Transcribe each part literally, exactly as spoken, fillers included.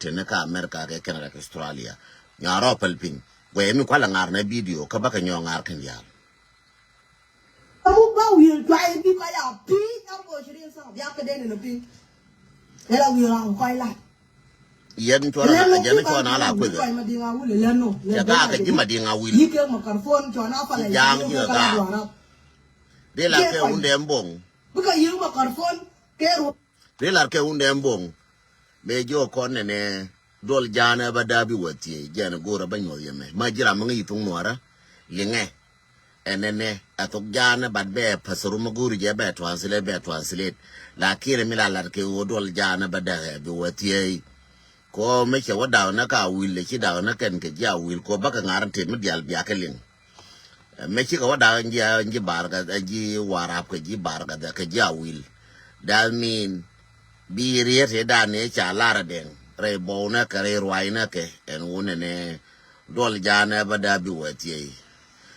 Tënë kä America kɛ Canada kɛ Australia. Nyɔarɔ päl piny. Guɛ mi kualɛ ŋar nɛ video kä bä kɛ nyɔɔ ŋar kɛn diaal. Kä muk bä wi̱i̱ cuay bi kɔc a pi̱i̱ nar kɛ shirin sa biak kɛ den in a pi̱i̱. Yɛn la wi̱i̱ ram kɔc lat. Yɛn cuɔ na la, yɛn cuɔ na la kueth. Kɔc Madiŋ Awil lɛ nɔ. Cɛ gaa kɛ ji̱ Madiŋ Awil. Yi̱k kɛ microphone cuɔ na pala. Ja̱a̱ŋ ji̱ kɛ gaa. Ri la kɛ wundɛ mboŋ. Bikɛ yi̱k microphone kɛ ruɔ̱. Ri la kɛ wundɛ mboŋ. Mëë jiök kɔn nɛnɛ duɔl Ja̱a̱ŋ ɛ bä dääk bi wä thiec jɛn go̱o̱rä bä nyuɔth yɛmɛ. Ma ji̱ ram mi ŋäc yi thuŋ nuɔɔrä liŋɛ. Ɛn nɛnɛ ɛ thok Ja̱a̱ŋ ɛ bat bɛ pa̱th rum mi go̱o̱ri jɛ bɛ translate bɛ translate. Lakin mi la lat kɛ ɣöö duɔl Ja̱a̱ŋ ɛ bä dääk ɛ bi wä thiec. Kɔ mi cɛ wä da̱a̱k nä ka Awil ɛ ci da̱a̱k nä kɛn kɛ ji̱ Awil kɔ bä kɛ ŋa̱r tëë mi diaal bia kɛ liŋ. Ɛ, mëë cikɛ wä da̱k ɛn ji̱, ɛn ji̱ Barkadhɛ, ɛn ji̱ Warap kɛ ji̱ Barkadhɛ kɛ ji̱ Awil. That mean bi riet ëë dan ëë ca lar ɛ dɛŋ rɛy bɔw nɛ kɛ rɛy ruac nɛ kɛ ɛn wun ɛnɛ duɔl Ja̱a̱ŋ ɛ bä dääk bi wä thiec.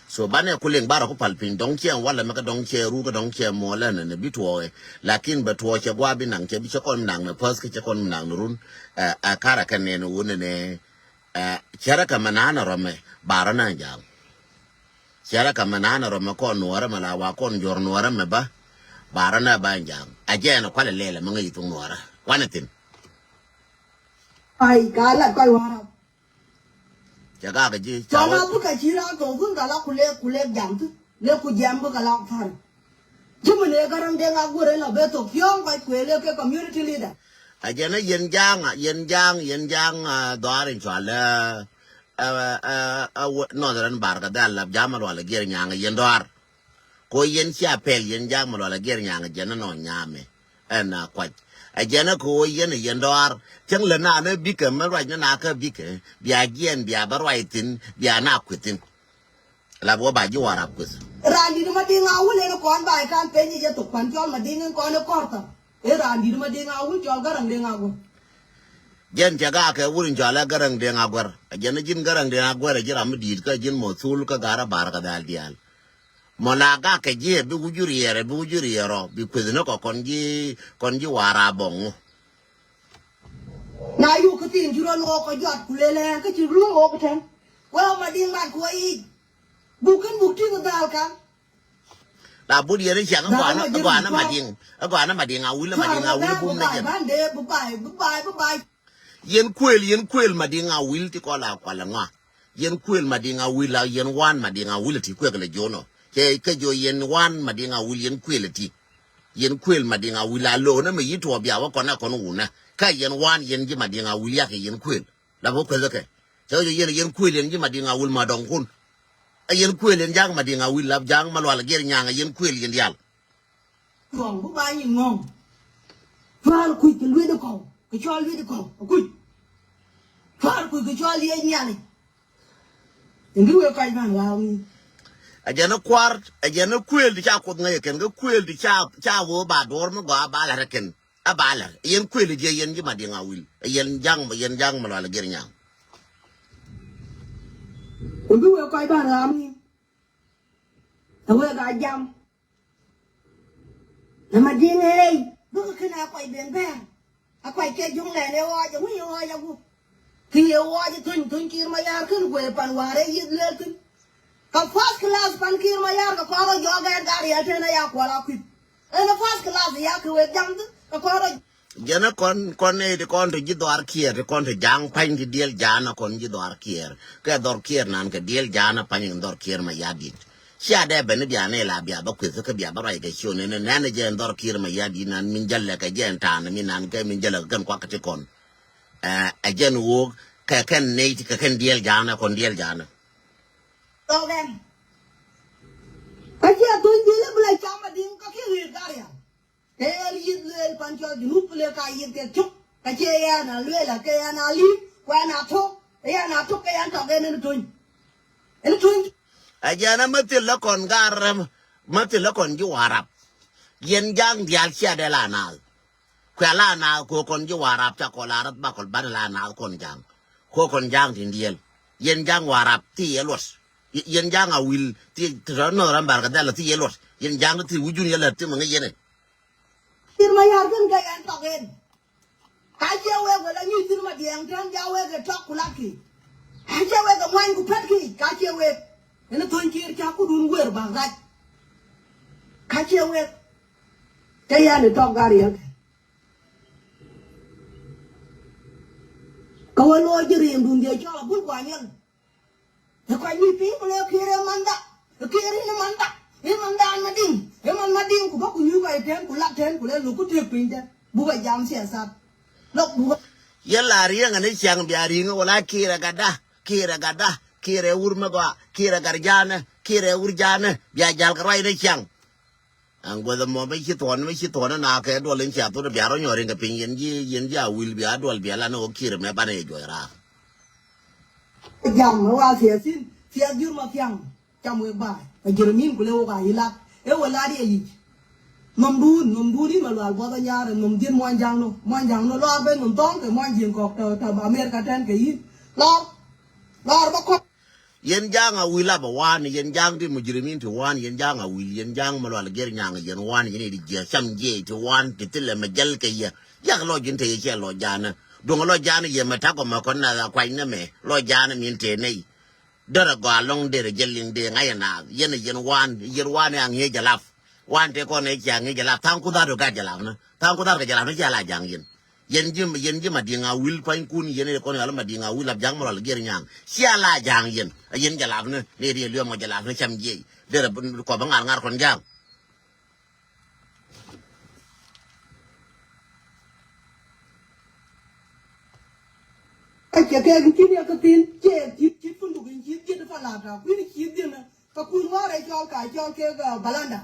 So banɛ ku liŋ barɛ ku pal piny dɔ̱ŋ ciɛ walɛ mɛ kɛ dɔ̱ŋ ciɛ ru kɛ dɔ̱ŋ ciɛ muɔlɛ nɛnɛ bi tuɔɔk ɛ. Lakin bɛ tuɔɔk cɛ gua̱a̱ bi naŋ cɛ bi cɛ kɔn mi naŋ ni päth kɛ cɛ kɔn mi naŋ ni run. Ɛ, ɛ karɛ kɛ nɛn wun ɛnɛ. Ɛ, cärä kɛ mɛ naan ɛ rɔmɛ, ba rɔ naan ja̱a̱ŋ. Cärä kɛ mɛ naan ɛ rɔmɛ kɔn nuɔɔrä mɛ la wa kɔn juɔ̱r nuɔɔrä mɛ bä, ba rɔ naan ba ja̱a̱ŋ. A jɛɛn ɛ kualɛ lɛl ɛmɛ ŋäc yi thuŋ nuɔɔrä. Wanɛ thi̱n. Ai, ka lat kɔc wa̱rä. Cɛ gak ji̱, cɔl ca wä. Cɔl a bikɛ ci raan thok thun ka la ku lek, ku lek jam thun. Lek ku jam bikɛ la thar. Ci mi ne Garaŋ Deŋ Aguer la ben thok yɔ̱ɔ̱ŋ kɔc kuëë lek ke community leader. A jɛn a yɛn ja̱a̱ŋ, a yɛn ja̱a̱ŋ, yɛn ja̱a̱ŋ, a, dhɔaar in cɔal, a, a, a, a, wä-, Northern Barkadhɛ a lap ja̱a̱m a lual a giɛr nyaŋ a yɛn dhɔaar. Ko yɛn cia pɛl yɛn ja̱a̱ŋ a lual a giɛr nyaŋ a jɛn a nɔ nyamɛ. Ɛn a kuac. A jɛn a ko yɛn a yɛn dhɔaar. Cäŋ lɛ naan a bikɛ mɛ ruac ni na kä bikɛ. Bia jiɛn bia bä ruac thi̱n, bia na kui̱ thi̱n. Lap wä ba ji̱ Warap kueth. Raan di̱t Madiŋ Awil ɛn kɔn ba i̱ kan peny i̱ jɛ thok pan cɔl Madiŋ in kɔn i̱ kɔr thar. Ëë raan di̱t Madiŋ Awil cɔl Garaŋ Deŋ Aguer. Jɛn cɛ gaa kɛ wur in cɔal ɛ Garaŋ Deŋ Aguer. Ɛ jɛn i̱ ji̱n Garaŋ Deŋ Aguer ɛ ji̱ ram mi di̱i̱t kä ji̱n Mothul kä Garä Barkadhɛ diaal. Mɔ la gaa kɛ ji̱ ɛ bi wi̱c riɛɛr ɛ bi wi̱c riɛɛr ɔ bi kueth ni kɔ kɔn ji̱ kɔn ji̱ Warap bɔŋ ŋu. Na yuk kä thi̱n ci rɔ lo̱o̱k kɔ jɔat ku lelɛ kä ci luŋ ɣok tɛn. Wee Madiŋ mat ku wä yic. Buk kän buk ti̱k dhal kan. La but yɛn i̱ ciaŋ i̱ gɔanä i̱ gɔanä Madiŋ i̱ gɔanä Madiŋ Awil i̱ Madiŋ Awil i̱ bum ni jɛ. Bande bi bay bi bay bi bay. Yɛn kuël yɛn kuël Madiŋ Awil ti kɔ la kualɛ ŋɔa. Yɛn kuël Madiŋ Awil la yɛn wan Madiŋ Awil ti kuëk lɛ jo̱o̱nɔ. Cɛ kä jo̱o̱ yɛn wan Madiŋ Awil yɛn kuël ti. Yɛn kuël Madiŋ Awil la lo̱o̱nä mɛ yi tuɔɔk bia wä kɔn ɛ kɔn wunä. Kä yɛn wan yɛn ji̱ Madiŋ Awil yak yɛn kuël. La bä kueth kɛ. Cɛ wä jɛ yɛn, yɛn kuël yɛn ji̱ Madiŋ Awil ma dɔŋ kun. Ɛ yɛn kuël yɛn ja̱a̱ŋ Madiŋ Awil la ja̱a̱ŋ ma lual gɛr nyaŋ ɛ yɛn kuël yɛn diaal. Cuɔ̱ŋ bi ba nyin ŋɔ̱ŋ. Cua̱r kuc kɛ luet kɔw kɛ cɔl luet kɔw kuc. Cua̱r kuc kɛ cɔl yɛ nyialic. Ɛn bi wee kɔc ban ɣaw mi. Ɛ jɛn ɛ kua̱r ɛ jɛn ɛ kuël ti ca kuoth ŋäc ɛ kɛn kɛ kuël ti ca ca wee ba duɔ̱ɔ̱r mi gɔaa ba la̱t ɛ kɛn. A ba lɛr yɛn kuël jiɛ yɛn ji̱ Madiŋ Awil yɛn ja̱ŋ yɛn ja̱ŋ mi lual gir nyaŋ. Kun bi wek kɔc ban ram ni. A wek a jam. Na Madiŋ ey bikɛ kɛn a kɔc ben bɛɛr. A kɔc kɛ juŋ lɛn ɛ ɣɔɔc a wi̱c ɛ ɣɔɔc a gup. Ki yɛ wuɔc thuny thuny Kiir Mayar kän guey pan wa̱a̱ rɛy yieth lueel thi̱n. Kɛ first class pan Kiir Mayar kɛ kɔn rɔ jɔɔk ɛn ka riɛl tɛn aya kuɔl a kui̱p. Ɛn first class ya kɛ wek jam thi̱n kɛ kɔn rɔ. Jɛn ɛ kɔn kɔn nɛy ti kɔn ti ji̱ dhɔaar Kiir ti kɔn ti ja̱a̱ŋ pa̱ny ti diɛl ja̱a̱n ɛ kɔn ji̱ dhɔaar Kiir. Kɛ dhɔr Kiir nan kɛ diɛl ja̱a̱n ɛ pa̱ny in dhɔr Kiir Mayar dit. Cia dee ben i̱ bia nɛy la bia bä kueth kä bia bä ruac kɛ ciö nɛn nɛn jɛ in dhɔr Kiir Mayar dit nan min jälɛ kɛ jɛ in ta̱a̱n min nan kɛ min jälɛ kɛ kɛn kuak kɛ ti kɔn. Ɛ, ɛ jɛn ɣöö kɛ kɛn nɛy ti kɛ kɛn diɛl ja̱a̱nä kɔn diɛl ja̱a̱nä. Thok ɛn. Kä ciɛ thuny dhilä bi la cam Madiŋ kä kiɛ ɣet Garial. Kɛ yɛn yieth lueel pan cɔl Junub bi lëë ka yieth kɛ cuk. Kä ciɛ yɛn a lueel a kɛ yɛn a li̱i̱m kuɛ yɛn a tok. Kɛ yɛn a tok kɛ yɛn tɔk ɛn ɛn thuny. Ɛn thuny. Ɛ jɛn ɛ mä thil lä kɔn gar rɛm mä thil lä kɔn ji̱ Warap. Yɛn ja̱a̱ŋ diaal cia dee la naath. Kuɛ la naath kɛ kɔn ji̱ Warap ca kɔn la rath bakɔl banɛ la naath kɔn ja̱a̱ŋ. Kɛ kɔn ja̱a̱ŋ tin diɛl. Yɛn ja̱a̱ŋ Warap thi yɛ luɔt. Yɛ-, yɛn ja̱a̱ŋ Awil thi ti tɔ nɔth ram Barkadhɛ la thi yɛ luɔt. Yɛn ja̱a̱ŋ ti thi wi̱cun yɛ lät ti mɛ ŋäc yɛn ɛ. Kiir Mayar kän kɛ yɛn tɔk ɛn. Ka ciɛ wek wala nyuc thin ma diɛɛŋ tɛn ja wek ɛ tɔk ku lak ki. Ka ciɛ wek ɛ muany ku pɛt ki. Ka ciɛ wek. Ɛn thony kiir ca kudun wer bak rac. Ka ciɛ wek. Cɛ yan ɛ tɔk gar yɛn. Kä wä lo̱o̱ ji̱ riɛm duun diɛ cɔl a bul guanyɛl. Ɛ kɔc wi̱i̱ pi̱i̱ ku lɛ kiɛɛr ɛ manda. Ɛ kiɛɛr in manda. In manda an ma diŋ. In man ma diŋ ku bä ku nyuuth kɔc tɛn ku lat tɛn ku lɛ lo̱k ku tëëk piny tɛn. Buk ɛ jam siasat. Lɔk buk ɛ. Yɛ la riɛŋ ni ciaŋ bia riŋ wala kiɛɛr ɛ gatda. Kiɛɛr ɛ gatda. Kiɛɛr ɛ wur mi gɔaa. Kiɛɛr ɛ gat jaanɛ. Kiɛɛr ɛ wur jaanɛ. Bia jal kɛ ruac ni ciaŋ. Ɛn guäth ɛmɔ mi ci thuɔ̱n mi ci thuɔ̱n ɛn a kɛ duɔl in cia thot bia rɔ nyɔr in kɛ piny yɛn ji̱ yɛn ji̱ a wil bia duɔl bia lan ɛ wä kiɛɛr ɛmɛ banɛ yɛ juɔc raar. Jam wa siasin, sias jur ma thiaŋ. Cam wek ba̱a̱. Ɛ jur min ku le wok a yi lat. Ɛ wä lat yɛ yic. Nom duun, nom duun in ma lual buɔth ɛ nyar, nom diet muɔny jaŋ no. Muɔny jaŋ no lɔr ben nom thɔŋ kɛ muɔny ji̱n kɔk tɔ tɔ America tɛn kɛ yin. Lɔr. Lɔr bä kɔk. Yɛn ja̱a̱ŋ a wil a bɛ waan, yɛn ja̱a̱ŋ ti mujrimin ti waan, yɛn ja̱a̱ŋ a wil, yɛn ja̱a̱ŋ ma lual gɛr nyaŋ yɛn waan, yɛn i̱ di jiɛ cam jiɛ ti waan, ti thilɛ mɛ jɛl kɛ yɛ. Yak lɔ ji̱n te yɛ ciɛ lɔ ja̱a̱nä. Duŋ lɔ ja̱a̱nä yɛ mɛ takɔ mɛ kɔn na kuany nɛ mɛ, lɔ ja̱a̱nä min te nɛy. Derɛ gɔaa lɔŋ derɛ jɛ liŋ dee ŋa̱c ɛ naath. Yɛn ɛ yɛn waan, yɛn waan ɛ aŋi̱eec jɛ lap. Waan tëë kɔn ɛ cia ŋi̱eec jɛ lap. Tha̱a̱ŋ ku dha̱r ɛ gat jɛ lap ni. Tha̱a̱ŋ ku dha̱r kɛ jɛ lap ni cia la ja̱a̱ŋ yɛn. Yɛn ji̱, yɛn ji̱ Madiŋ a wil pua̱nykun, yɛn ɛ kɔn yɔal Madiŋ a wil lap ja̱a̱ŋ mɛ lɔal gɛr nyaŋ. Cia la ja̱a̱ŋ yɛn. Ɛ yɛn jɛ lap ni. Ni riɛ liɔmɔ jɛ lap ni cam jiɛc. Derɛ kɔ bä ŋa̱r ŋa̱r kɔn ja̱a̱ŋ. Ɛ cɛ kɛ kin yɛ kä thin, cɛ cit, cit funduk in cit ji̱t fa la ta, kui̱n cit ji̱n, ka kui̱n ŋɔrɛ cɔl ka cɔl kɛ, ah, balanda.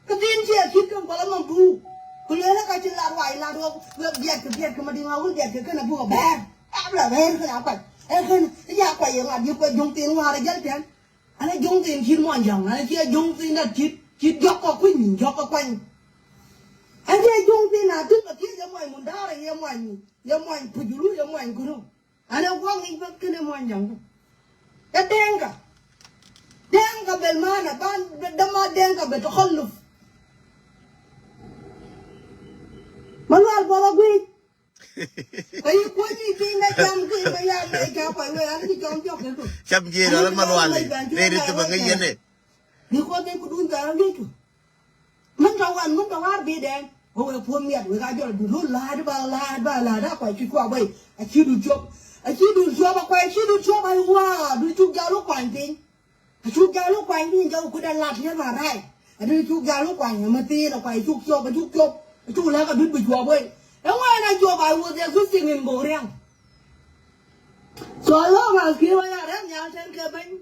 Kä thin ciɛ kit kɛ bɔlä mɔ buu. Ku luelä ka ci lat wa ilat wä, wä biɛt kɛ biɛt kɛ Madiŋ a wul biɛt kɛ kɛn a buk a bɛɛr. Kap la bɛɛr kɛn a kuac. Ɛ kɛn, i̱ ca kuac yɛ ŋa̱t yɛ kuac juŋ thin ŋua̱r a jäl tɛn. Anɛ juŋ thin cit muɔ̱ɔ̱n ja̱ŋ, anɛ ciɛ juŋ thin dat cit, cit jɔk kɔ kui̱ny, jɔk kɔ kuany. Anɛ ciɛ juŋ thin a thin bɛ kiɛ yɛ muɔ̱ɔ̱n mundaarɛ, yɛ muɔ̱ɔ̱n, yɛ muɔ̱ɔ̱n pujulu, yɛ muɔ̱ɔ̱n kuru. Anɛ gua̱a̱k ŋi̱c bä kɛnɛ muɔ̱ɔ̱n ja̱ŋ. Ɛ Dɛŋka. Dɛŋka bɛ maana, ban, dama Dɛŋka bɛ takhalluf. Ma lual bɔlä guic. Ka yi kuɔ̱ny yi piny na jam ki ba ya mɛ ja kɔc wee an ki jɔm jɔk kɛ kɛ. Cam jiɛ rɔ ma lual li. Rɛy ri ti ba ŋäc yɛn ɛ. Bi kuɔth ni kudun tha̱a̱ŋ wi̱i̱ tu. Min tɔ wan, min tɔ war bi dɛn. Wee wee puɔ̱n miat wee ka jɔl du lu la̱a̱t ba la̱a̱t ba la̱a̱t a kuay ci kuak bäy. A ci du cuɔp. A ci du cuɔp a kuay ci du cuɔp a waa du cuk jal wä kuany piny. A cuk jal wä kuany piny jɔk kut a lat yɛn ma ray. A du cuk jal wä kuany a ma thin a kuay cuk cuɔp a cuk cuɔp. A cuk lɛk a dut bi cuɔp wee. Ɛ ŋuan a cuɔp a wuɔth yɛ su siŋ in gok riaŋ. So long as ki wä ya rɛn nyal tɛn kɛ beny.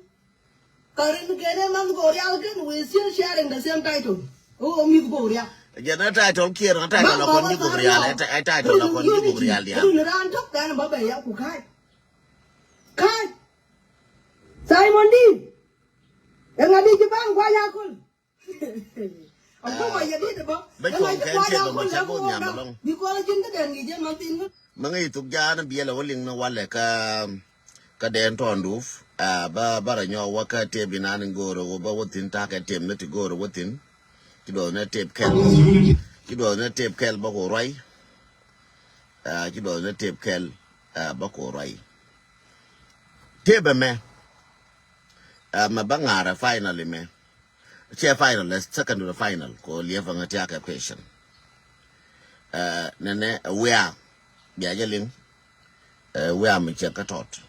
Ka rin kene man Gogrial ken, we still sharing the same title. O, o mi Gogrial. Jɛ na title kier na title la kɔn ni Gogrial, ɛ title la kɔn ni Gogrial dia. Rin ran tok kan ba bɛ ya ku kai. Kai. Simon di. Ɛ ŋa di ci ban gua ya kul. A kuma ya di de ba. Ɛ ŋa ci gua ya kul la ku wong dam. Bi kɔla jin ka den ngi jɛ man tin. Mɛ ŋa yi thuk jaan biɛl a wä liŋ ni walɛ ka. Kä dee tɔɔn dup, a, bä, bä rɔ nyɔk wä kä tëëp inan in go̱o̱r wä bä wä thi̱n ta̱a̱ kɛ tëëp ni ti go̱o̱r wä thi̱n. Ci duɔth ni tëëp kɛl. Ci duɔth ni tëëp kɛl bä ku ruac. A, ci duɔth ni tëëp kɛl, a, bä ku ruac. Tëëp ɛmɛ, a, mɛ bä ŋa̱rɛ final ɛmɛ. Cɛ final, ɛ secondary final, kɔ liɛpɛ ŋä tiakɛ question. Ɛ, nɛnɛ, ɛ, wiaa, bia jɛ liŋ, ɛ, wiaa mi cɛ kä tɔt.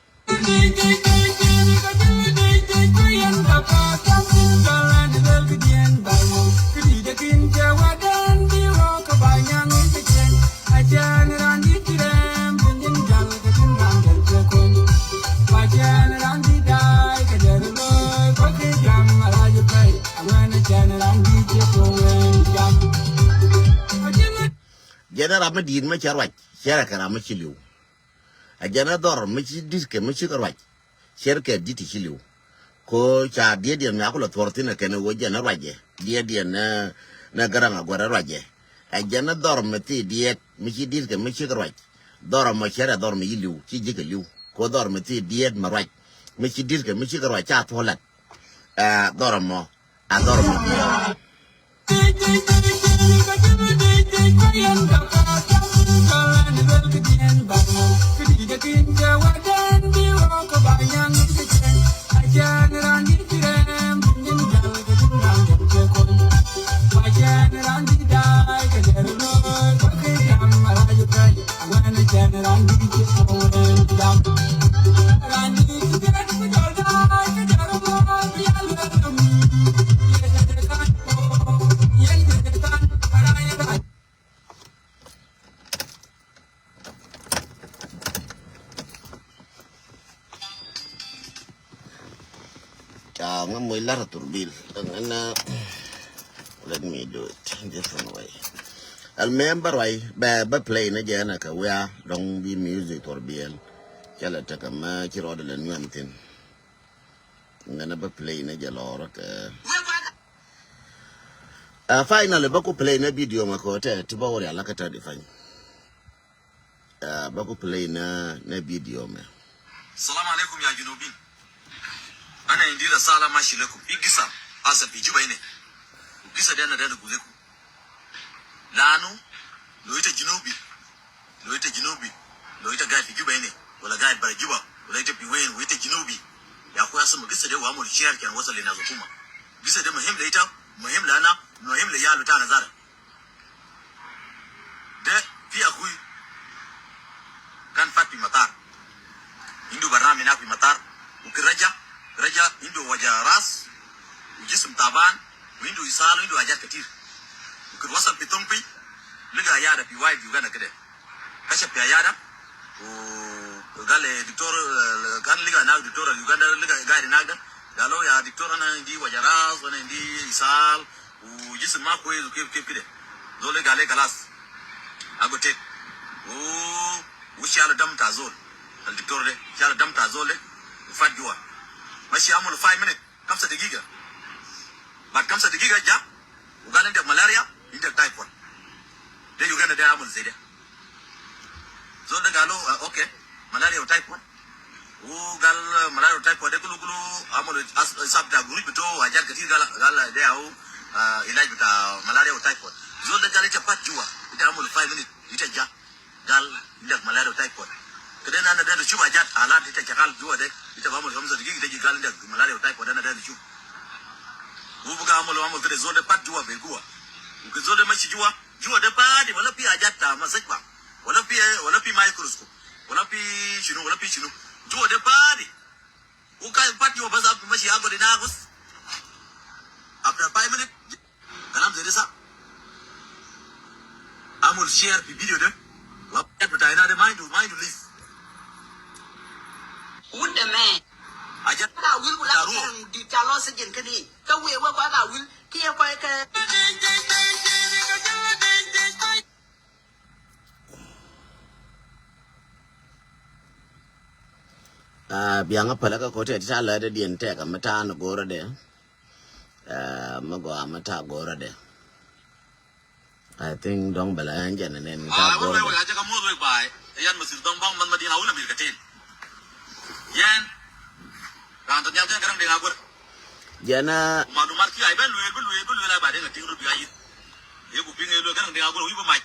Jɛn ram mi di̱i̱t mi cɛ ruac, cɛ rɛ kɛ ram mi ci li̱w. A jɛn ɛ dhɔr mi ci di̱t kɛ mi ci kɛ ruac, cɛ rɛ kɛ di̱t ci li̱w. Ko ca diet diɛn mi a kulɛ thuɔr thi̱n ɛ kɛn ɛ wä jɛn ɛ ruacɛ. Diet diɛn ɛ, nɛ gäräŋ a guɛr ɛ ruacɛ. A jɛn ɛ dhɔr mi thi diet mi ci di̱t kɛ mi ci kɛ ruac. Dhɔr ɛmɔ cɛ rɛ dhɔr mi ci li̱w, ci ji̱ kɛ li̱w. Ko dhɔr mi thi diet mi ruac, mi ci di̱t kɛ mi ci kɛ ruac ca thuɔlɛt. Ɛ, dhɔr ɛmɔ. A dhɔr mi diet. Ca ŋa moc lar a thurbil. Ŋa na, let me do it different way. Al member way bɛ bɛ play na jɛ na ka wia dong bi music thurbil. Ca la teka ma ci rɔɔd la nyuan thin. Ŋa na bɛ play na jɛ lɔrɔ kɛ. Uh, finally, bä ku play na video mɛ kɔ tɛ ti bä wä rial la kä tɛ di fany. Uh, bä ku play na na video mɛ. Salam alaikum ya junubin. Ana indi rasala mashi lakum. Fi gisa asal fi Juba ine. Gisa dena dena gulekum. Lanu lo ita junubi. Lo ita junubi, lo ita gaid fi Juba ine, wala gaid bara Juba, wala ita fi wen, wala ita junubi. Ya akui, asma gisa de wa amul share kan wasal le nas hukuma. Gisa de muhim le ita, muhim le ana, muhim le yalu tana zara. De fi akui kan fat fi matar. Indu barnami na fi matar. Uki raja, raja indu waja ras, u jism taban, u indu isal, u indu hajat katir. Uki wasal fi Tongpi, liga yada fi wai Uganda kede. Kashaf fi ayada, u gal, eh, diktor, eh, kan liga nak diktor Uganda, liga gaid nak da. Galo ya diktor, ana indi waja ras, ana indi isal, u jisim ma kwes, u kif, kif kide. Zol de gal le kalas. Ago tek. U, u shal dam ta zol. Al diktor de, shal dam ta zol de. U fat jua. Mashi amul five minute. Kamsa dagiga. Baad kamsa dagiga ja, u gal indak malaria, indak typhoid. De Uganda de amul zede. Zol de galo, uh, okay. Malaria u typhoid. U gal, uh, malaria u typhoid de kulu kulu amul as-, isab ta guruj bito, hajat katir gal, gal de au, uh, ilaj bita malaria u typhoid. Zol de gal ita fat jua, ita amul five minute, ita ja. Gal indak malaria u typhoid. Kede ana dairu shuf hajat alat ita shakal jua de. Ita ba amul kamsa dagiga ita ji gal indak malaria u typhoid, ana dairu shuf. U buga amul, amul kede zol de fat jua be gua. U ke zol de mashi jua, jua de fadi, wala fi hajat ta mustashfa. Wala fi, wala fi microscope. Wala fi shinu, wala fi shinu. Jua de fadi. U ka fat jua bas, mashi ago de nagus. After five minutes, Kalam zede sa. Amul share fi video de. Wa bita ina de mind to mind to live. Wut de mɛ. Aja. Ka wil kula. Daru. Di talo se jen kani. Ka we we kwa ka wil. Kiye kwa ka. Ah, biaŋ a pälä kä ko̱tɛ ti ta̱a̱ lätdä diɛn tɛk a mi ta̱a̱ ni go̱rä dɛ. Ah, mi gɔaa mi ta̱a̱ go̱rä dɛ. I think dɔ̱ŋ bɛ la ɛn jɛn nɛn mi ta̱a̱ go̱rä dɛ. Jɛn a. Malumat ki ay ben luel, ben luel ay ba den a ting rut bi ay yit. Ye ku piŋ ye luel Garaŋ Deŋ Aguer wi̱i̱ bi mac.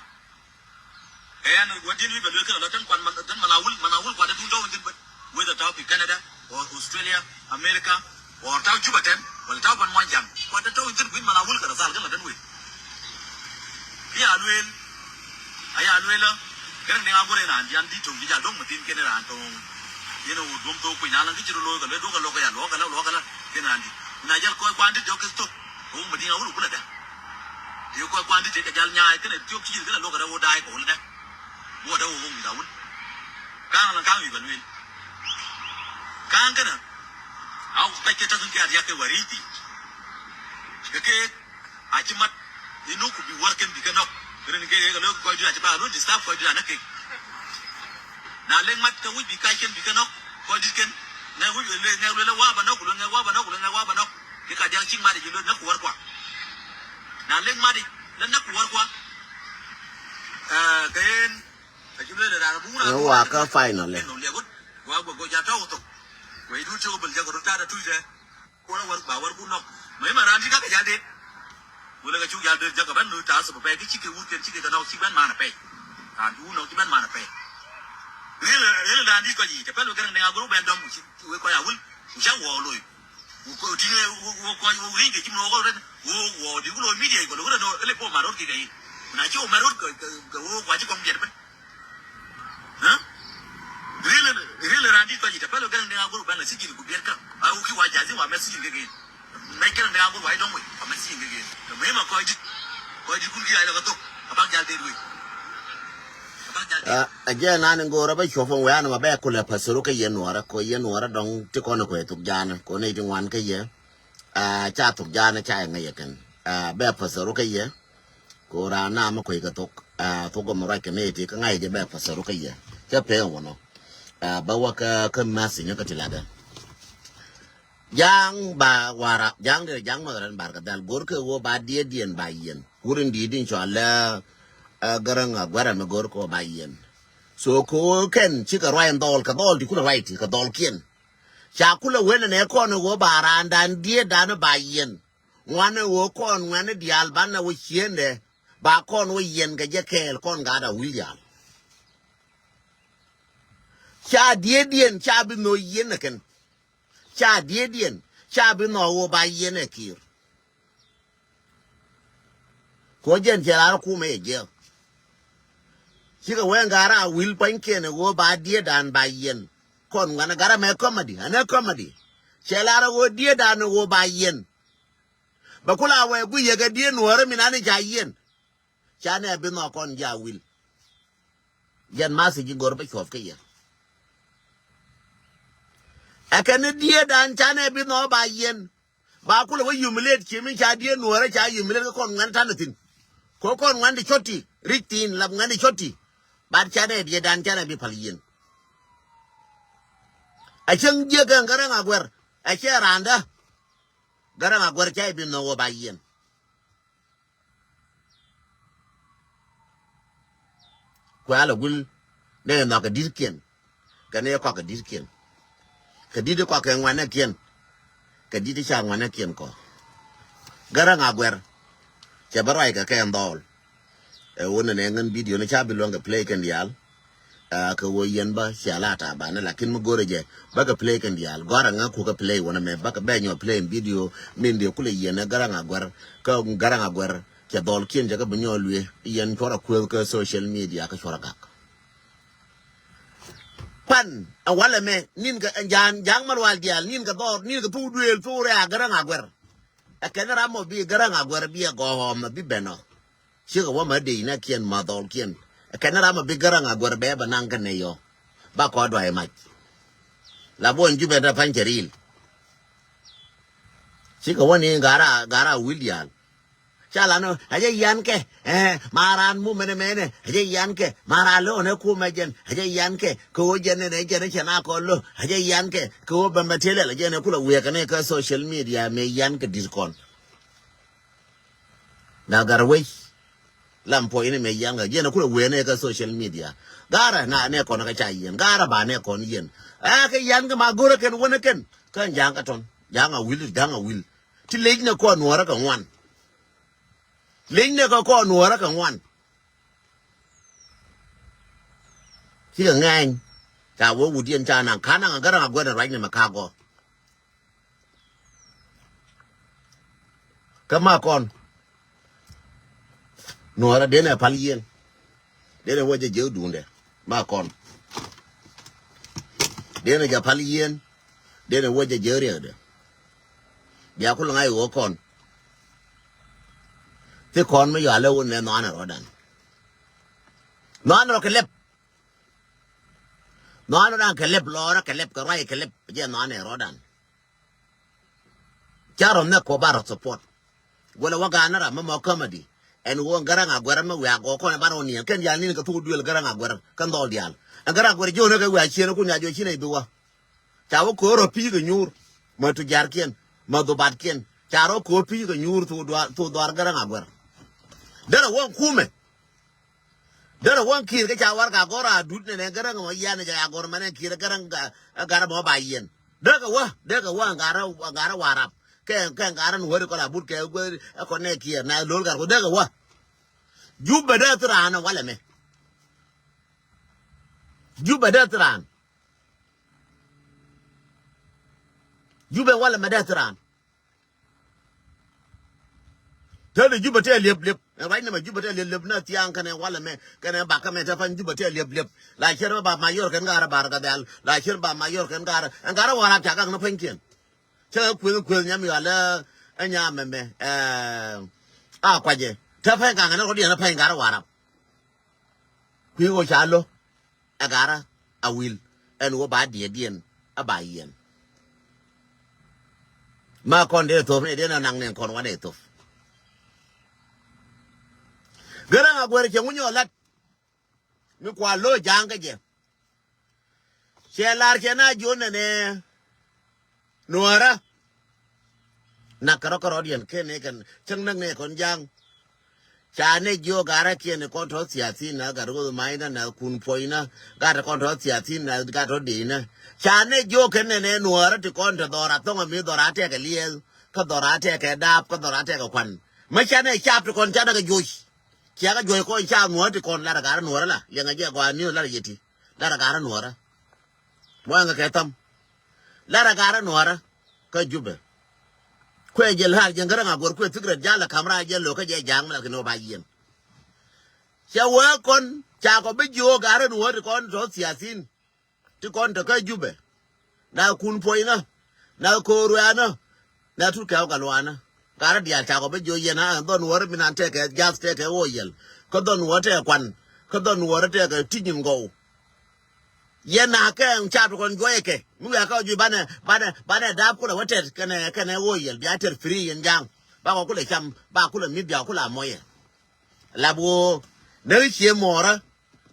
Ɛ yan wä di̱n wi̱i̱ bɛ luel kɛn a la tän kuan man, tän Malawul, Malawul kuan dee duun tɔw in thin bä. Whether tɔw pi Canada or Australia, America, or tɔw Juba tɛn, wala tɔw pan Muɔnyjaŋ. Kuan dee tɔw in thin kui̱n Malawul kɛ rɛ thal kɛn la tän wee. Ki a luel, a ya luel la, Garaŋ Deŋ Aguer in raan dian di toŋ di jal do̱ŋ ma thin kɛn in raan toŋ. Yɛn a wut duɔ̱m thok kui̱n a la ki ci rɔ lo̱o̱k a luel duɔ̱k a lɔk a ya luɔ̱k a la, luɔ̱k a la, kɛn raan di. Na jal kɔc kuan di jɔk kɛ thok. Wä ma di̱ŋ a wul wä kulɛ dɛ. Ti kɔc kuan ti ti kɛ jal nyaay kɛnɛ tiok ti ji̱ kɛnɛ lo̱k kɛ dɛ wä da̱a̱y kɛ wul dɛ. Wä dɛ wä wä mi da wul. Ka̱a̱ŋ la ka̱a̱ŋ wi̱i̱ bɛ lueel. Ka̱a̱ŋ kɛnɛ. A wä pɛc kɛ ta̱thin kɛ a riak kɛ wä ri̱i̱c ti. Kɛ kɛ a ci mat. Inɔ ku bi wär kɛn bi kɛ nɔk. Kɛ rin kɛ kɛ lo̱k kɔc di a ci ba lo̱k disturb kɔc di a näk kɛ. Na lek mat kɛ wi̱c bi kac kɛn bi kɛ nɔk. Kɔc di kɛn. Ŋɛk wi̱c lɛ ŋɛk lɛ wa ba nɔk lɛ ŋɛk wa ba nɔk lɛ ŋɛk wa ba nɔk. Kɛ ka diak cik mat ji̱ lo̱ näk ku wär kua. Na lek mat ji̱ lɛ näk ku wär kua. Ɛ, kɛ yen. Ɛ, ci lo̱ lɛ raan buk raan. Ɛ, wa kä final lɛ. Ɛn nɔ liɛk wut. Wa guɛ guɛ ja tɔw thok. Guɛ idu cok bel jɛ kɛ rut ta̱a̱ da tuc dɛ. Kuɔn a wär ba wär ku nɔk. Mɛ ima raan ti ka kɛ jal det. Wulɛ kɛ cuk jal det jɛ kɛ ben lo̱ ta̱a̱ thok pɛy ki cik kɛ wut kɛn cik kɛ nɔk cik ben man a pɛy. Raan ti wun nɔk ti ben man a pɛy. Riel, riel raan di̱t kɔc yic, tɛ pɛl wek kɛn ŋa gor wek ben dɔm, wek kɔc a wul, wek ca wɔ loc. Wek kɔc ti wek, wek kɔc wek rieny kɛ cim wek kɔc ren, wek wɔ di wul wek media kɔc wek ren, ele po ma rot kɛ kɛ yin. Na ci wek ma rot kɛ, kɛ, kɛ wek kɔc ci kɔŋ biɛt ben. Huh? Riel, riel raan di̱t kɔc yic, tɛ pɛl wek kɛn ŋa gor wek ben la sijin ku biɛt ka. A wek ki wa jazi wa mɛ sijin kɛ kɛ yin. Mɛ kɛn dee a go̱r wa idɔŋ wei a mɛ si ŋi̱ gɛn. Mɛ ma kɔc dit, kɔc dit kun ki a ilɛ kɛ thok a bak jal dee wei. A bak jal dee. A jɛ nan in go̱o̱r a bɛ cuɔp in wɛ̈ɛ̈n ma bɛ kulɛ pastor kä yɛ nuɔrɛ kɔ yɛ nuɔrɛ dɔŋ ti kɔn kɔ yɛ thok jaanɛ kɔ nɛy ti ŋuan kä yɛ. A ca thok jaanɛ ca yɛ ŋäc yɛ kɛn. A bɛ pastor kä yɛ. Kɔ raan na mɛ kɔc kɛ thok a thok gɔm ruac kɛ nɛy ti kä ŋa̱c jɛ bɛ pastor kä yɛ. Cɛ pee ŋuɔnɔ. A bä wä kä kä message kä ti latdɛ. Ja̱a̱ŋ ba Warap, ja̱a̱ŋ dee ja̱a̱ŋ mɔth rɛn bar kɛ dhal go̱r kɛ ɣöö ba diɛɛdiɛn ba yiɛn. Wur in di̱i̱t in cɔal lɛ, ɛ, Gäräŋ Aguɛr ɛmɛ go̱r kɛ ɣöö ba yiɛn. So kɛ ɣöö kɛn cikɛ ruac in dhɔl kɛ dhɔl ti kulɛ ruac ti kɛ dhɔlkiɛn. Ca kulɛ wen ɛnɛ kɔn ɛ ɣöö ba raandan diɛɛdan ba yiɛn. Ŋuan ɛ ɣöö kɔn ŋuɛ̈ni diaal banɛ wä ciëndɛ ba kɔn wä yiɛn kɛ jɛ kɛɛl kɔn gaat a wi̱i̱ diaal. Ca diɛɛdiɛn ca bi nhök yiɛn ɛ kɛn. Ca diɛɛdiɛn ca bi nhɔk ɣöö ba yiɛn ɛ kiɛɛr. Kɛ ɣöö jɛn cɛ lar kumɛ yɛ jiɛk. Cikɛ wee ŋa̱r a wi̱l pua̱nykiɛn ɛ ɣöö ba diɛɛdan ba yiɛn. Kɔn ŋuɛ̈nɛ gat ɛmɛ comedy, ɛn ɛ comedy. Cɛ lar ɛ ɣöö diɛɛdan ɛ ɣöö ba yiɛn. Bɛ kula wee guic yɛ kɛ diɛɛn nuɔ̱ɔ̱rä min ani ca yiɛn. Canɛ bi nhɔk kɔn ji̱ a wi̱l. Jɛn message in go̱r bä cuɔp kä yɛ. Ɛ kɛn ni diɛɛdan canɛ bi nhɔk ba yiɛn. Ba kulɛ wä humiliate ci mi ca diɛɛn nuɔ̱ɔ̱rä ca humiliate kä kɔn ŋuɛ̈n ta̱nɛ thi̱n. Kɛ kɔn ŋuɛ̈n di cɔt ti ric thi̱n lap ŋuɛ̈n di cɔt ti. Bat canɛ diɛɛdan canɛ bi pal yiɛn. A cäŋ jiäk kɛ Gäräŋ Aguɛr a cɛ raandä. Gäräŋ Aguɛr ca bi nhɔk wä ba yiɛn. Kuɛ alɛ guil ni nhɔk kɛ di̱tkiɛn. Kɛ ni kɔk kɛ di̱tkiɛn. Kɛ di̱t kɔk kɛ ŋuanɛkiɛn. Kɛ di̱t ca ŋuanɛkiɛn kɔ. Gäräŋ Aguɛr. Cɛ bä ruac kɛ kɛ ɛn dhɔɔl. Ɛ wun ni nɛ ŋän video ni ca bi luɔ̱ŋ kɛ play kɛn diaal. Aa, kɛ ɣöö yɛn bä cia la ta̱a̱ banɛ lakin mi go̱rɛ jɛ bä kɛ play kɛn diaal gɔ̱a̱r aŋä kukɛ play wänä mɛ bä kɛ bɛ nyɔ play in video min diɛ kulɛ yɛn ɛ Gäräŋ Aguɛr. Kä Gäräŋ Aguɛr cɛ dhɔlkiɛn cɛ kɛ bi nyɔ luee yɛn cuɔrɛ kueth kä social media kä cuɔrɛ gak. Pan ɛ walɛ mɛ nin kɛ ja̱a̱n ja̱a̱ŋ mal wal diaal nin kɛ dhɔr nin kɛ thuk duëël thuk rɛɛ a Gäräŋ Aguɛr. Ɛ kɛn ram mɔ bi Gäräŋ Aguɛr bi ɛ gɔɔm ɛ bi bɛnɔ. Cikɛ wä ma dec nɛ kiɛn ma dhɔl kiɛn. Ɛ kɛn ram ma bi Gäräŋ Aguɛr bɛ bɛ naŋ kɛ nɛ yɔ. Ba kɔ duay mac. La buɔn Jubɛ dɛ pa̱ny cɛ ril. Cikɛ wä ni gara gara wil diaal. Ca lan ɛ jɛ yan kɛ. Ɛ ma ran mu mɛnɛ mɛnɛ ɛ jɛ yan kɛ ma ran lo nɛ ku mɛ jɛn ɛ jɛ yan kɛ kɛ wä jɛn nɛ jɛn cɛ na kɔ lo ɛ jɛ yan kɛ kɛ wä bɛ mɛ tɛlɛ la jɛn ɛ kulɛ wiɛ kɛ nɛ kɛ social media mɛ yan kɛ dit kɔn. Na gar wec. Lam puɔ̱ny ni mɛ yan kɛ jɛn ɛ kulɛ wiɛ nɛ kɛ social media. Garɛ na nɛ kɔn kɛ ca yɛn garɛ ba nɛ kɔn yɛn. Ɛ kɛ yan kɛ ma gorɛ kɛn wänɛ kɛn kɛn ja̱a̱ŋ kɛ tɔn ja̱a̱ŋ a wil ja̱a̱ŋ a wil. Ti lec nɛ kɔn nuɔrɛ kɛ ŋuan. Leny nɛ kɛ kɔn nuɔɔrä kɛ ŋuan. Cikɛ ŋɛny ca wee wut yɛn ca naŋ ka naŋ a Gäräŋ Aguɛr in ruac ni mɛ ka gɔɔ. Kä ma kɔn nuɔɔrä denɛ pal yɛn. Denɛ wä jɛ jiök duundɛ ma kɔn. Denɛ jɛ pal yɛn. Denɛ wä jɛ jiök riɛkdɛ. Bia kul ŋa̱c ɣöö kɔn. Thi kɔn mi yɔalɛ wun nɛ nhɔanɛ rɔ̱dan. Nhɔanɛ rɔ kɛ lɛp. Nhɔanɛ rɔ̱dan kɛ lɛp lɔɔrä kɛ lɛp kɛ ruac kɛ lɛp jɛ nhɔanɛ rɔ̱dan. Ca rɔ nhɛk kɔ ba rɔ support. Wala wä ga̱a̱n ni ram mi mɔ comedy. Ɛn ɣöö Gäräŋ Aguɛr mi wiak gɔɔ kɔn ɛ ban rɔ niɛn kɛn yal nin kɛ thuk duël Gäräŋ Aguɛr kɛn dhɔl diaal. Ɛn Gäräŋ Aguɛr jiöknɛ kɛ wiak ciën kun ya jiɔ ci nɛy bi wä. Ca wä ko̱o̱r rɔ pi̱i̱ kɛ nyuur. Mä tujaarkiɛn mä dhubatkiɛn ca rɔ ko̱o̱r pi̱i̱ kɛ nyuur thuk dhuaar thuk dhuaar Gäräŋ Aguɛr. Derɛ wä kumɛ. Derɛ wä ki̱i̱r kä ca warɛgak gɔr a dut nɛnɛ Gäräŋ mɔ yian ca ya gɔr mɛnɛ ki̱i̱r Gäräŋ. Garɛ mɔ ba yiɛn. Dekɛ wä dekɛ wä ŋarä ŋarä Warap. Kɛ kɛ ŋarä ni wä ri kɔn a but kɛ guɛ ɛ kɔn nɛ kiɛɛr na lo̱l gat kɔ dekɛ wä. Jubɛ dee thi raanɛ walɛ mɛ. Jubɛ dee thi raan. Jubɛ walɛ mɛ dee thi raan. Te di Jubɛ tɛ liep liep. Ɛn ruac ni mɛ Jubɛ tɛ liep liep na thiaŋ kɛnɛ walɛ mɛ kɛnɛ bakä mɛ te pan Jubɛ tɛ liep liep. La cier mɛ ba Mayɔr kɛn garɛ bar kɛ dhɛl. La cier ba Mayɔr kɛn garɛ. Ɛn garɛ Warap ca gak ni panykiɛn. Cä kueth kueth nyam yɔalɛ ɛ nyam mɛmɛ. Ɛ a kuacɛ te pany kaŋ ni rɔ̱diɛn ɛ pany garɛ Warap. Kui̱ ɣöö ca lo̱ ɛ garä a wil ɛn ɣöö ba diɛɛdiɛn a ba yiɛn. Ma kɔn dee thop ni dee na naŋ ni kɔn wanɛ thop. Gärä ŋa guɛr cɛ ŋunyɔ lat mi kua lo̱ ja̱a̱ŋ kä jɛ. Cɛ lar cɛ na ji̱ ɣöö nɛnɛ Nuäärä. Nak kärɔ kärɔ diɛn ken ni kɛn cäŋ näk ni kɔn ja̱a̱ŋ. Ca ni jiök garä kiɛn ni kɔn tɔ̱ thiathin na gat ro̱th ma̱cnä na kun puɔ̱cnä gat kɔn tɔ̱ thiathin na gat tɔ̱ diecnä. Ca ni jiök kɛn nɛnɛ Nuäärä ti kɔn te dhɔra thɔŋ ami dhɔra tɛkɛ liɛth kä dhɔra tɛkɛ dap kä dhɔra tɛkɛ kuan. Mä ca ni cap ti kɔn ca ni kɛ juɔc. Cia kɛ juɔc kɔn ca Nuäärä ti kɔn lar garä Nuäärä la liɛŋɛ jɛ gɔaa ni lar yeti. Lar garä Nuäärä. Muaŋ kɛ thäm. Lar a garä Nuäärä kä Jubɛ. Kuɛ jɛ la̱r jɛ ŋärä ŋa guɔ̱r kuɛ thik rɛt jal a ka̱m raar jɛ lo̱k kä jɛ ja̱a̱ŋ mi la kɛ ni wä ba yiɛn. Cɛ wee kɔn ca kɔ bi jiök garä Nuäärä ti kɔn tɔ̱ thiathin. Ti kɔn te kä Jubɛ. Na kun puɔ̱cnä. Na ko̱o̱r ruɛ̈nä. Na tut kɛ̈w kɛ luaanä. Garä diaal ca kɔ bi jiök yɛn a dhɔn Nuäärä mi nan tɛkɛ jath tɛkɛ ɣöö yɛl. Kä dhɔn Nuäärä tɛkɛ kuan. Kä dhɔn Nuäärä tɛkɛ ti nyin gɔw. Yɛn na kɛ cap ti kɔn juɔyɛ kɛ mi wiaa kä juc banɛ banɛ banɛ dap kulɛ wä tɛt kɛnɛ kɛnɛ ɣöö yɛl bia tɛt free yɛn ja̱a̱ŋ. Ba kɔ kulɛ cam ba kulɛ mi̱th bia kulɛ a mɔyɛ. Lap ɣöö näk cie muɔɔrä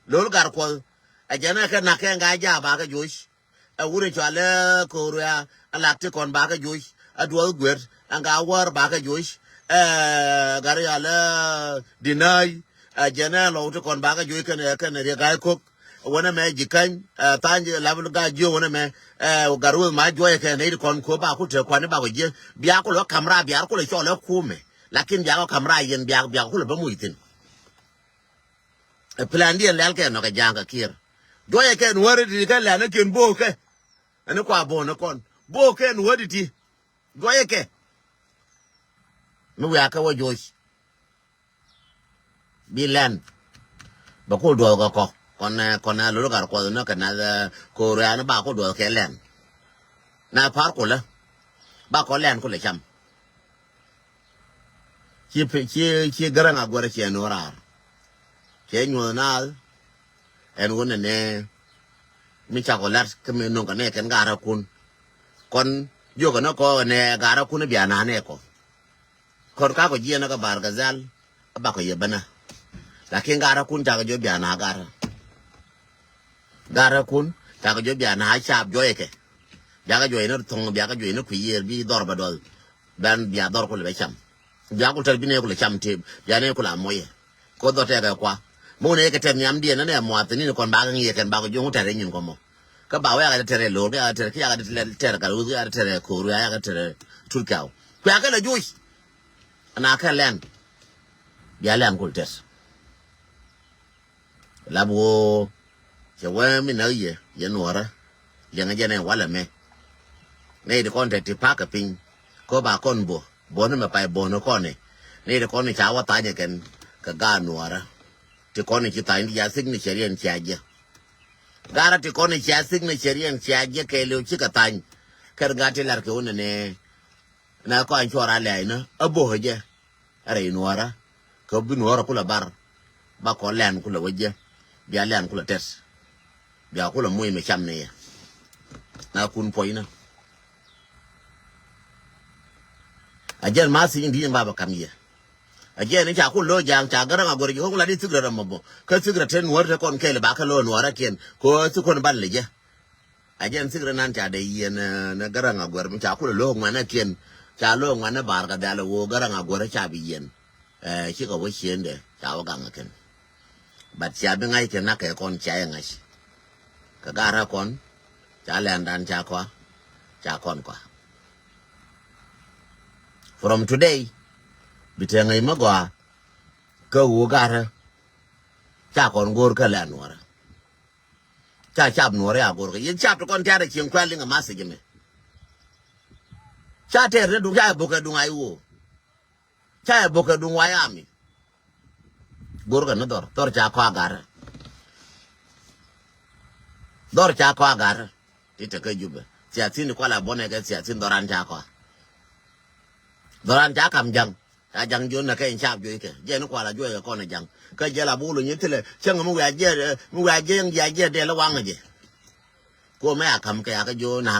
lo̱l gar kuɔth. Ɛ jɛn ɛ kɛ nak kɛ ŋa ja̱a̱ ba kɛ juɔc. Ɛ wurɛ cɔalɛ ko̱o̱r wiaa ɛ lak ti kɔn ba kɛ juɔc. Ɛ duɔth guer ɛ ŋa wäär ba kɛ juɔc. Ɛ gar cɔalɛ dinäi. Ɛ jɛn ɛ lɔw ti kɔn ba kɛ juɔc kɛnɛ kɛnɛ riek ga̱a̱c ko̱k. Wänɛ mɛ ji̱ käny ɛ tha̱a̱ny ji̱ lap ga̱a̱c jiök wänɛ mɛ. Ɛ gar weth ma juɔyɛ kɛ nɛy ti kɔn ko̱ ba ku te kuani ba ku jiɛ. Bia ku lɔ ka̱m raar bia ku lɔ cɔl ɛ kumɛ. Lakin bia ku ka̱m raar yɛn bia bia ku lɔ bä muc thi̱n. Ɛ plan diɛn lɛl kɛ nɔ kɛ ja̱a̱ŋ kɛ kiɛr. Juɔyɛ kɛ nuɔ̱ɔ̱ri ti kɛ lɛn ɛ kiɛn bo̱o̱kɛ. Ɛn kua bo̱o̱n ɛ kɔn bo̱o̱kɛ nuɔ̱ɔ̱ri ti. Juɔyɛ kɛ mi wiaa kɛ wä jo̱o̱c. Bi lɛn bɛ kul duɔth kɛ kɔ kɔn ɛ kɔn ɛ lol gar kuɔth nä kɛ nath ɛ ko̱o̱r ɛ an ba kul duɔth kɛ lɛn. Na par kulä ba kɔ lɛn kulɛ cam. Ci pi ci ci gäräŋ a guɛrɛ ciɛ nuɔ̱ɔ̱r raar. Cɛ nyuɔ̱th naath ɛn wun ɛnɛ mi cakɔ lat kä mi nuŋ kɛ nɛ kɛn ga̱rä kun. Kɔn jiökɛ nä kɔ ɛnɛ ga̱rä kun bia nä nɛ kɔ. Kɔn kakɔ jiɛn kä Bar Gazal a bakɔ yɛ bänä. Lakin ga̱rä kun cakɔ jiɔ bia nä ga̱rä. Ga̱rä kun cakɔ jiɔ bia nä cap juɔyɛ kɛ. Biakɛ juɔyɛ ni thɔŋ biakɛ juɔyɛ ni kui̱ yiër bi dhɔr bɛ duɔth. Bɛn bia dhɔr kulɛ bɛ cam. Bia kul tɛr bi nɛ kulɛ cam tëë bia nɛ kulɛ a muɔyɛ. Ko dhɔr tɛkɛ kua. Muk nɛ kɛ tɛth nhiam diɛn nɛ muath ni kɔn bakɛ ŋi̱i̱ kɛn bakɛ juɔ̱ŋ tɛr nyin kɔmɔ. Kä ba wɛ yakɛ tɛr lo̱r kɛ yakɛ tɛr kɛ yakɛ tɛr kɛ yakɛ tɛr kɛ ruth kɛ yakɛ tɛr ko̱r kɛ yakɛ tɛr tut kɛw. Kuɛ yakɛ lɛ juɔc. Ana kɛ lɛn. Bia lɛn kul tɛr. Lap ɣöö cɛ wee mi näk yɛ yɛ nuɔ̱ɔ̱rä. Liɛŋɛ jɛ nɛ walɛ mɛ. Nɛy ti kɔn te ti pa̱kä piny kä ba kɔn bo̱ bo̱n mɛ pay bo̱n kɔn ni. Nɛy ti kɔn ni ca wä thany kɛn kɛ gaat nuɔ̱ɔ̱rä. Ti kɔn ni ci thany ti ca signature yɛn cia jɛ. Ga̱rä ti kɔn ni cia signature yɛn cia jɛ kɛɛliw cikɛ thany. Kɛn gaat ti lar kɛ wä nɛnɛ. Na kɔn cuɔr a lɛɛc ni a bo̱ jɛ. Rɛy nuɔ̱ɔ̱rä kä bi nuɔ̱ɔ̱rä kulɛ bar. Ba kɔ lɛn kulɛ wä jiɛ bia lɛn kulɛ tɛt. Bia kulɛ muc mɛ cam ni yɛ. Na kun puɔ̱cnä. A jɛn ma thi̱n di̱i̱n ba bɛ kam yɛ. A jɛn ni ca kun lo̱ ja̱a̱ŋ ca gäräŋ a go̱r ji̱ ɣöŋ la di thik rɛ rɛ mɔ bɔ kä thik rɛ te nuɔ̱ɔ̱rä te kɔn kɛɛl ba kä lo̱ nuɔ̱ɔ̱rä kiɛn. Ko thik kun ban lɛ jɛ. A jɛn thik rɛ nan ca dee yiɛn ni gäräŋ a guɛr mi ca kulɛ lo̱o̱k ŋuɛn ɛ kiɛn. Ca lo̱o̱k ŋuɛn ɛ bar kɛ dhɛl ɛ wo̱o̱ gäräŋ a guɛr ɛ ca bi yiɛn. Ɛ cikɛ wä ciëndɛ ca wä gaŋ ɛ kɛn. But cia bi ŋa̱c kɛ nak kɛ kɔn cia yɛ ŋa̱c. Kɛ garä kɔn ca lɛndan ca kɔa ca kɔn kɔa. From today bi te ŋäc mi gɔaa kä wo̱o̱ garä ca kɔn go̱o̱r kä lɛn nuɔrä. Ca cap nuɔri a go̱rkɛ. Yɛn cap ti kɔn tiaat a cieŋ kuɛl liŋ a math jɛ mɛ. Ca tɛɛr ni duŋ ca yɛ bokɛ duŋ a iwoo. Ca yɛ bokɛ duŋ wa yami. Go̱rkɛ ni dhɔr. Dhɔr ca kɔ a garɛ. Dhɔr ca kɔ a garɛ. Ti te kä Jubɛ. Siasin kual a bɔnɛ kɛ siasin dhɔr an ca kɔ a. Dhɔran ca kam jaŋ. Ca jaŋ jiön nɛ kɛ in cap juɔc kɛ. Jiɛn kual a juɔc kɛ kɔn a jaŋ. Kä jiɛl a bul nyi thilɛ. Cäŋ mi wiaa jiɛ, mi wiaa jiɛ, jiɛ, jiɛ dɛl waŋ jɛ. Kuɔ mɛ a kam kɛ a kä jiö na